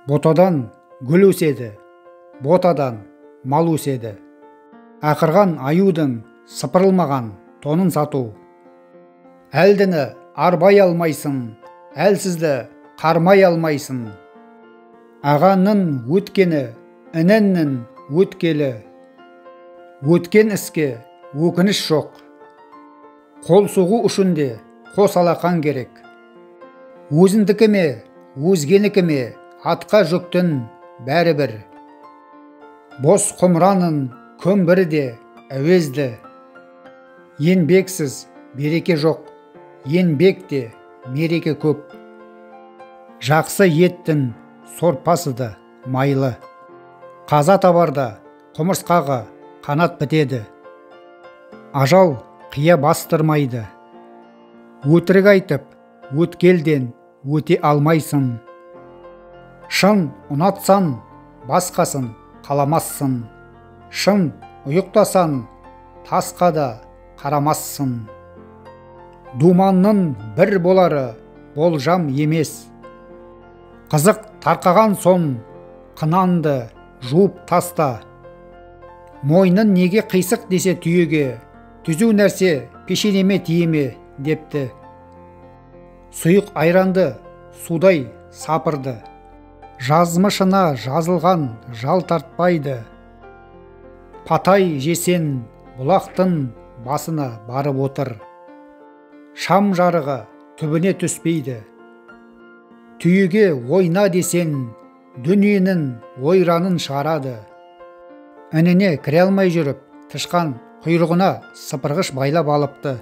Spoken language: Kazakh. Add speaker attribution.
Speaker 1: Ботадан гүл өседі, ботадан мал өседі. Ақырған аюдың сыпырылмаған тонын сату. Әлдіні арбай алмайсың, әлсізді қармай алмайсың. Ағанның өткені, ініннің өткелі. Өткен іске өкініш жоқ. Қол соғу үшін де қос алақан керек. Өзіндікі ме, өзгенікі ме, атқа жүктің бәрі бір. Бос құмыраның көмбірі де әуезді. Еңбексіз береке жоқ, еңбекте мереке көп. Жақсы еттің сорпасы да майлы. Қаза табарда құмырсқаға қанат бітеді. Ажал қия бастырмайды. Өтірік айтып, өткелден өте алмайсың. Шын ұнатсаң, басқасын қаламассың. Шын ұйықтасаң, тасқа да қарамассың. Думанның бір болары болжам емес. Қызық тарқаған соң қынанды жуып таста. Мойнын неге қисық десе түйеге, түзу нәрсе пешенеме тиеме депті. Сұйық айранды судай сапырды. Жазмышына жазылған жал тартпайды. Патай жесең бұлақтың басына барып отыр. Шам жарығы түбіне түспейді. Түйеге ойна десең, дүниенің ойранын шығарады. Ініне кіре алмай жүріп, тышқан құйрығына сыпырғыш байлап алыпты.